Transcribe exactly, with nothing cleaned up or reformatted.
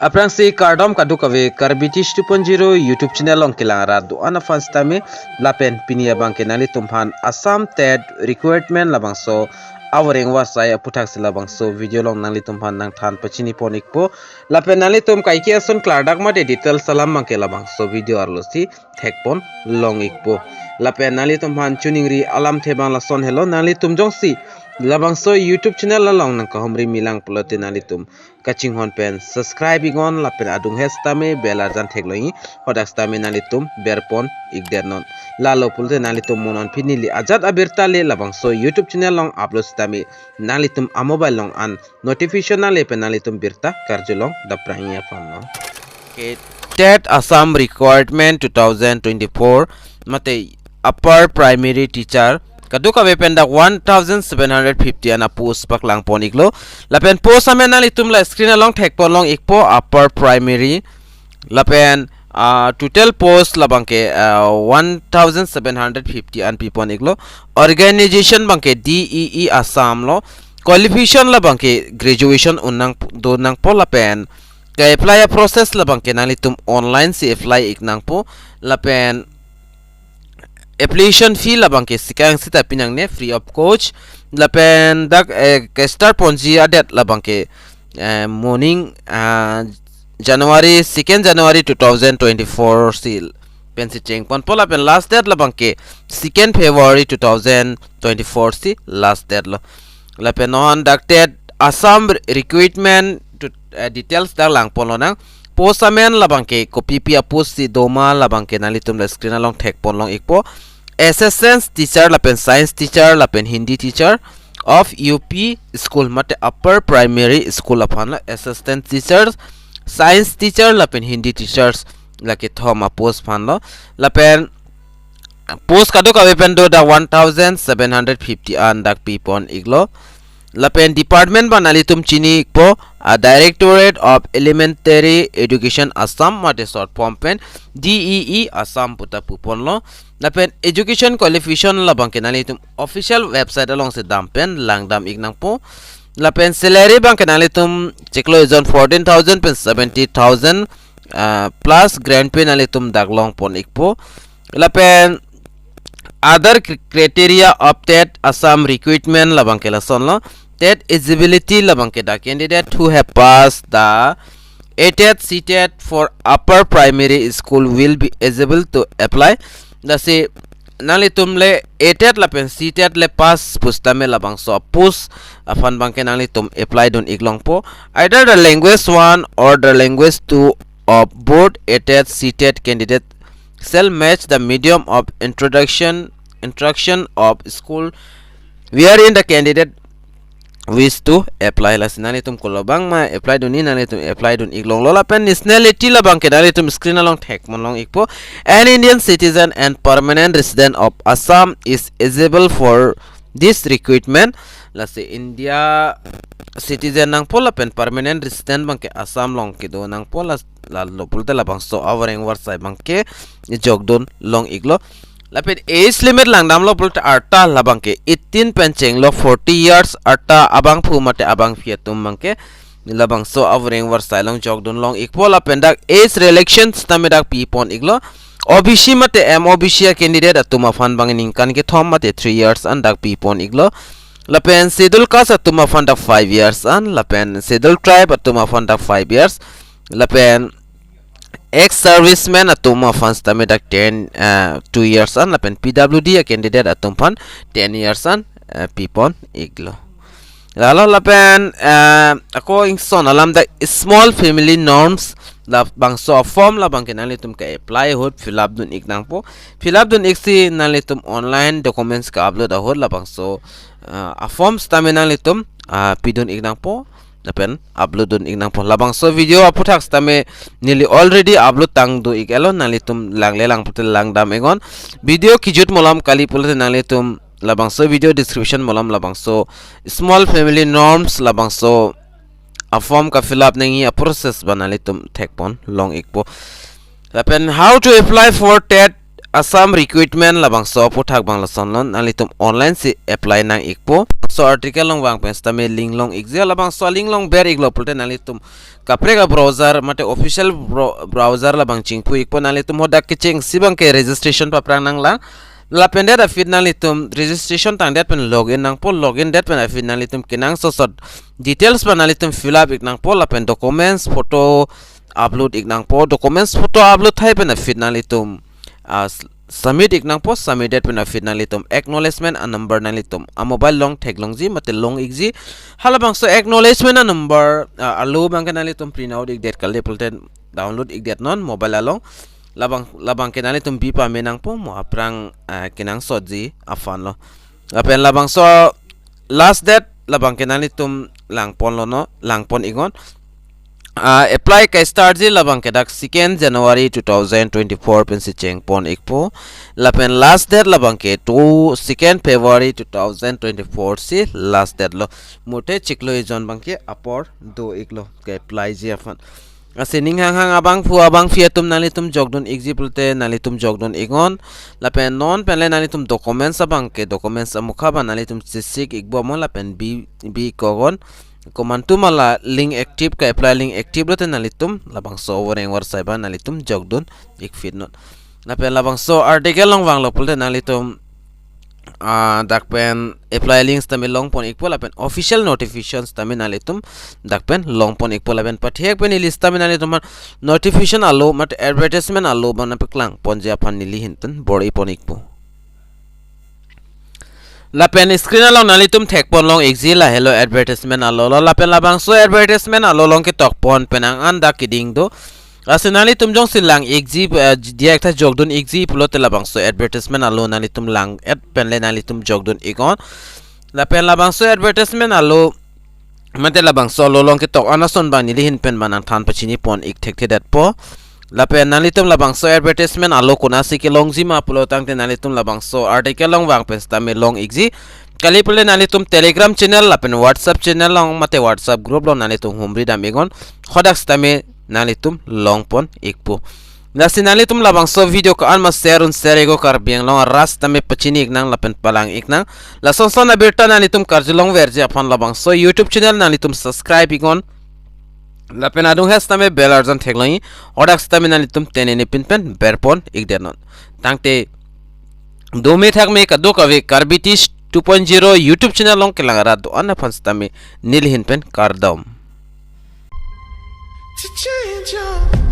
Aphrangsi kardom kadokave Karbi Teach two point zero YouTube channel along kelang arat do-an aphan sitame lapen pini abangke nanglitum aphan Assam TET recruitment labangso avoreng varsai aputhaksi labangso video along nanglitum aphan nangthan pachini pon ikpo. Lapen nanglitum kaike ason klardak mate details alam abangke labangso video arlosi thekpon long ikpo. Lapen nanglitum aphan choningri alamthe abang lason helo, nanglitum jongsi labangso YouTube channel along nangkahumri milang pulote nanglitum kachinghon pen subscribe iknon lapen adung he sitame bell arjan theklong-i, hadak sitame nanglitum berpon ikdetnon. Lalo pulote nanglitum mo non pini neli ajat abirta le labangso YouTube channel along upload sitame nanglitum amobile along an notification nangle pen nanglitum birta karjulong daprang-i aphan lo. Okay, TET Assam requirement two thousand twenty-four mate upper primary teacher kadokave pen dak one thousand seven hundred fifty an apost paklang pon iklo. Lapen post amen nanglitum la screen along thekpon long ikpo, upper primary. Lapen ah, total post labangke ah, one thousand seven hundred fifty an pipon iklo. Organization abangke D E E Assam lo. Qualification labangke graduation un nang do nangpo lapen ke-apply a-process labangke nanglitum online si apply ik nangpo. Lapen application fee labangke sikang sita pinangne free of cost. Lapen dak eh, ke-start ponji adet labangke eh, morning ah, January, second January two thousand twenty-four si pensi cheng ponpo lapen last date labangke second February two thousand twenty-four si last date lo. Lapen non dak TET Assam recruitment to, eh, details dak lang pon lonang. Post amen labangke kopipi apost si doma labangke nanglitum la screen along thekpon long ikpo. Assistant teacher lapen science teacher lapen Hindi teacher of U P school mate upper primary school aphan la assistant teachers, science teacher lapen Hindi teachers lake thom apost aphan lo. Lapen post kadokave pen do dak one thousand seven hundred fifty an dak pipon iklo. Lapen department abang nanglitum chini ikpo, ah, Directorate of Elementary Education Assam mate short form pen D E E Assam puta pupon lo. Lapen education qualification labangke nanglitum official website alongsi dam pen langdam ik nangpo. Lapen salary abangke nanglitum chiklo ejon fourteen thousand pen seventy thousand ah, plus grant pen nanglitum dak long pon ikpo. Lapen other cr- criteria of TET Assam recruitment labangke lason lo. TET eligibility labangke the candidate who have passed the A TET C TET for upper primary school will be eligible to apply. Lasi nanglitum le A TET lapen C TET le pass pusitame labangso post aphan abangke nanglitum apply dun ik longpo. Either the language one or the language two of both A TET C TET candidate shall match the medium of introduction instruction of school wherein the candidate wish to apply. Lasi nanglitum kolobang ma apply dunji nanglitum apply dun ik longlo. Lapen nationality labangke nanglitum screen along thekpon long ikpo. An Indian citizen and permanent resident of Assam is eligible for this recruitment. Lasi India citizen nangpo lapen permanent resident abangke Assam along kedo nangpo, las- lalo pulote labangso avoreng varsai abangke jokdun long iklo. Lapen age limit langdamlo pulote arta labangke eighteen pen chenglo forty years arta abangphu mate abangpi atum abangke labangso avoreng varsai along jokdun long ikpo. Lapen dak age relaxation sitame dak pipon iklo. O B C mate M O B C a candidate atum aphan abang ningkan kethom mate three years an dak pipon iklo. Lapen schedule caste atum aphan dak five years an, lapen schedule tribe atum aphan dak five years. Lapen ex serviceman atum aphan sitame dak ten, eh, two years an, lapen P W D a candidate atum aphan ten years an, eh, pipon iklo. Lalo lapen, eh, ako ingson alam dak small family norms labangso form labangke nanglitum ke-apply ahut fill up dun ik nangpo. Fill up dun iksi nanglitum online documents ke-upload ahut labangso, eh, a form sitame nanglitum, ah, pidun ik nangpo. Lapen upload dun ik nangpo. Labangso video aphuthak sitame neli already upload tang do ik-etlo, nanglitum langle lang pulote langdam iknon. Video kijut malom kali pulote nanglitum labangso video description malom labangso small family norms labangso a form ka-fill up nangji a process abang nanglitum thekpon long ikpo. Lapen how to apply for TET Assam recruitment labangso aphuthak abang lasonlo, nanglitum online si apply nang ikpo. So article along vang pen sitame link long ikji, labangso link long ber iklo pulote nanglitum kaprek a-browser mate official bro-, browser labang chingpu ikpo, nanglitum hadak kechengsi abang ke registration paprang nanglang. Lapen det aphi nanglitum registration tangdet pen login nangpo, login det pen aphi nanglitum kenangsot sot details abang nanglitum fill up ik nangpo, lapen documents photo upload ik nangpo, documents photo upload thai pen aphi nanglitum, ah, s-, submit ik nangpo, submit det pen aphi nanglitum acknowledgement a-number nanglitum a-mobile along theklongji mate long ikji. Halabangso acknowledgement a-number, ah, alo abang ke nanglitum print out ikdet kali pulote download ikdet non mobile along. Labang, labang ke nanglitum bi pame nangpo mo aphrang, ah, kenangsotji aphan lo. Lapen labangso last date labang ke nanglitum langponlo no, langpon iknon. Ah, apply ka-start ji labang ke dak second January two thousand twenty-four pensi chengpon ikpo. Lapen last date labang ke two, second February two thousand twenty-four si last date lo. Mute chiklo ejon abang ke apor do iklo ke-apply ji aphan. Lasi ning hanghang abangphu abangphi atum nanglitum jokdun ikji pulote nanglitum jokdun iknon. Lapen non penle nanglitum documents abang ke, documents amukha abang nanglitum chesik ikbom lapen bi, bi iknon. Komantu ma la link active, ka-apply link active lote nanglitum labangso voreng vorsai abang nanglitum jokdun ikphit non. Lapen labangso article along vanglo pulote nanglitum, ah, dak pen apply link sitame longpon ikpo, lapen official notification sitame nanglitum dak pen longpon ikpo, lapen pathek pen ili sitame nanglitum aphan notification alo mate advertisement alo abang nangpaklangponji aphan neli ahin pen bor-ipon ikpo. Lapen screen along nanglitum thekpon long ikji, lahelo advertisement alo lo, lapen labangso advertisement alo along ketokpon pen ang an dak keding do. Lasi nanglitum jongsi lang ikji, eh, diak ta jokdun ikji pulote labangso advertisement alo nanglitum lang-et penle nanglitum jokdun iknon. Lapen labangso advertisement alo mate labangso alo along ketok an ason abang neli ahin pen abang nangthan pachinipon ik thekthedetpo. Lapen nanglitum labangso advertisement alo konatsi kelongji ma pulo tangte nanglitum labangso article along vang pen sitame long ikji. Kali pulote nanglitum Telegram channel lapen WhatsApp channel along mate WhatsApp group along nanglitum humri dam iknon. Hadak sitame nanglitum longpon ikpo. Lasi nanglitum labangso video ko-an ma share un share iknon, Karbi Anglong arat sitame pachini iknang lapen palang iknang. Lason son abirta nanglitum karjulongverji aphan labangso YouTube channel nanglitum subscribe iknon. Lapen adung hes sitame bell arjan theklongji, hadak sitame nanglitum tenene pin pen berpon ikdet non. Tangte dome thakme kadokave Karbi Tish two point zero YouTube channel along kelang arat do-an aphan sitame neli ahin pen kardom. To change your